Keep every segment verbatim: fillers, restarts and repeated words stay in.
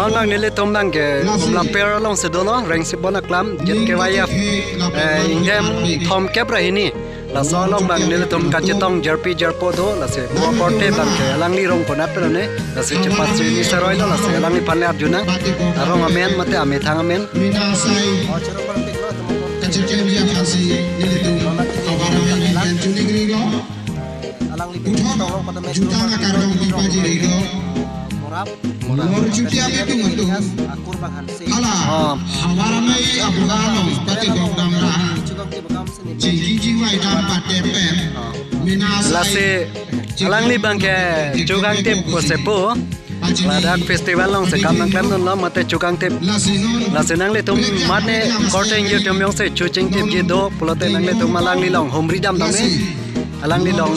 Nang nelitum abang ke Umlaper alongsi dolo, Rengsibon aklam, J K Y F, eh, ingdeng thomkep ra hini. Laso along abang nelitum kachetong jarpi jarpo do, lasi mo korte abang ke alangli rong konat pen lo ne, lasi chepatsi ni seroi lo, lasi alangliphan le arjunang, arong amen mate amethang amen. Mina asai kachetong aphansi nelitum abar amei pen chuningri lo. Alangliphan puthot tong rong pada jutang akardom pipaji rilo. Morap. Lor chuti abitung atum. Akur bang hanse. Hala. Oh. Abar amei abuha along pati gokdam ra. Chukang ti bagam sini. Chingki chingvai dam pate pen. Oh. Mina asai. Lasi alangli abang ke chukangtip pusi pu. Ladak festival alongsi kam nangklemdunlo mate chukangtip. Lasi nanglitum mane korte ingjir atum jongsi chuchingtipji do pulote nanglitum alangli along humri damdam ne. Alangli along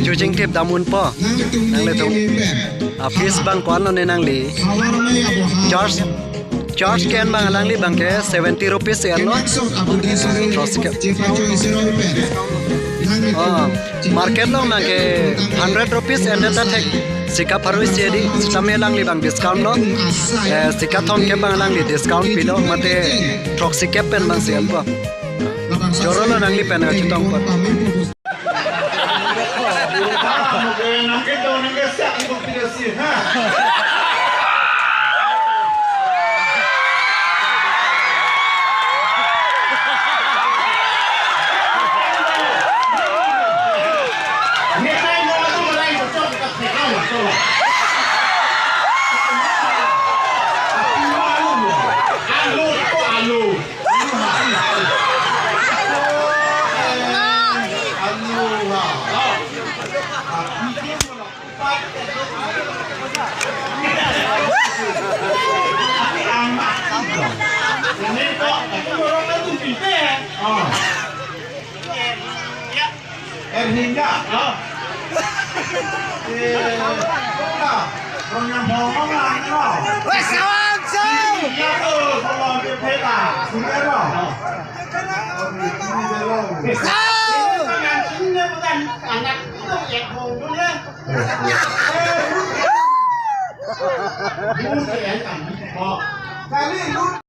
chuchingtip dam unpo. Nanglitum. A fees abang ko-an lo ne nangli? Charge, charge ke-en abang alangli abang ke seventy rupees si enlo. Throksi kep. Oh, market along abang ke hundred rupees en ta thek. Sika pharo isi di, sitame alangli abang discount lo. Eh, sika thomkep abang alangli discount pilo, mate throksi kep pen abang si enpo. Choro lo nangli pen kachetongpo. Erhingga, no? Eh, kok na? Orang yang bohong lah, no? Wes, awan, so! Iya tuh, kalau dia bela, sudah, no? Ini belum. So! Ini bukan anak itu, ya, bohong, ya. Eh, bukan. Oh. Kali lu